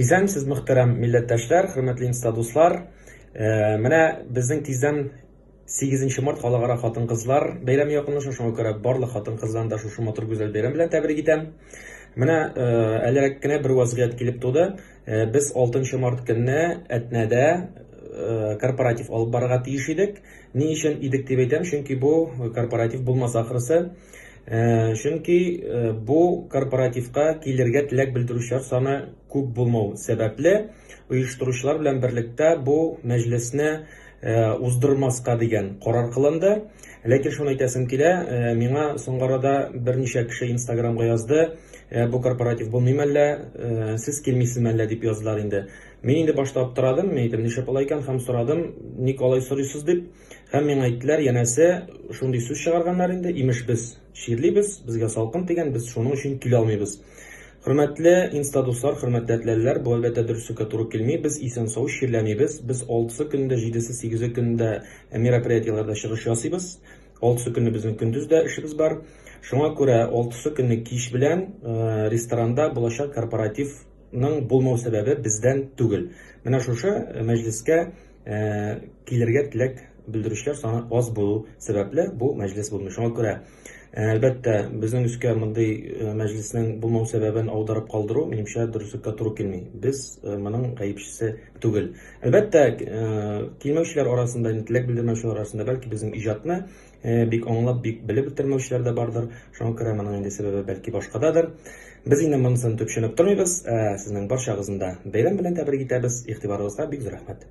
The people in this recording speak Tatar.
Исәнмесез, мөхтәрәм милләттәшләр, хөрмәтле инста дуслар. Менә безнең тиздән 8 март халыкара хатын-кызлар бәйрәме якынлаша, шуңа күрә барлык хатын-кызларны да шушы матур гүзәл бәйрәм белән тәбрик итәм. Менә әлерәк кенә бер вазгыять килеп туды. Без 6 март көнне Әтнәдә корпоратив алып барырга тиеш идек. Ни өчен идек дип әйтәм, чөнки бу корпоратив булмас ахрысы. Чөнки бу корпоративка килергә теләк белдерүчеләр саны күп булмау сәбәпле, оештыручылар белән берлектә бу мәҗлесне уздырмаска дигән карар кылынды. Ләкин шуны әйтәсем килә, миңа соңгы арада берничә кеше Инстаграмга язды, бу корпоратив булмый мәллә, сез килмисез мәллә дип яздылар инде. Мин инде башта аптырадым, мин әйтәм, нишләп алай икән, һәм сорадым, ник алай сорыйсыз дип. Һәм миңа әйттеләр, янәсе, шундый сүз чыгарганнар инде, имеш без чирлибез, безгә салкын тигән, без шуның өчен килә алмыйбыз. Хөрмәтле инста дуслар, хөрмәтле әтләлеләр, бу әлбәттә дөреслеккә туры килми. Без исән-сау чирләмибез. Без алтысы көндә, җидесе, сигезе көндә мероприятиеләрдә чыгыш ясыйбыз. Алтысы көнне безнең көндез дә эшебез бар. Шуңа күрә алтысы көнне кич белән ресторанда булачак корпоратив ның булмау сәбәбе бездән түгел. Менә шушы мәҗлескә килергә теләк белдерүчеләр саны аз булу сәбәпле бу мәҗлес булмый. Шуңа күрә, әлбәттә, безнең өскә мондый мәҗлеснең булмау сәбәбен аударып калдыру, минемчә, дөреслеккә туры килми. Без моның гаепчесе түгел. Әлбәттә, килмәүчеләр арасында, теләк белдермәүчеләр арасында бәлки безнең иҗатны бик аңлап, бик белеп бетермәүчеләр дә бардыр. Шуңа күрә моның инде сәбәбе бәлки башкададыр. Без инде монысын төпченеп тормыйбыз. Ә сезнең барчагызны да бәйрәм белән тәбрик итәбез. Игътибарыгызга бик зур рәхмәт.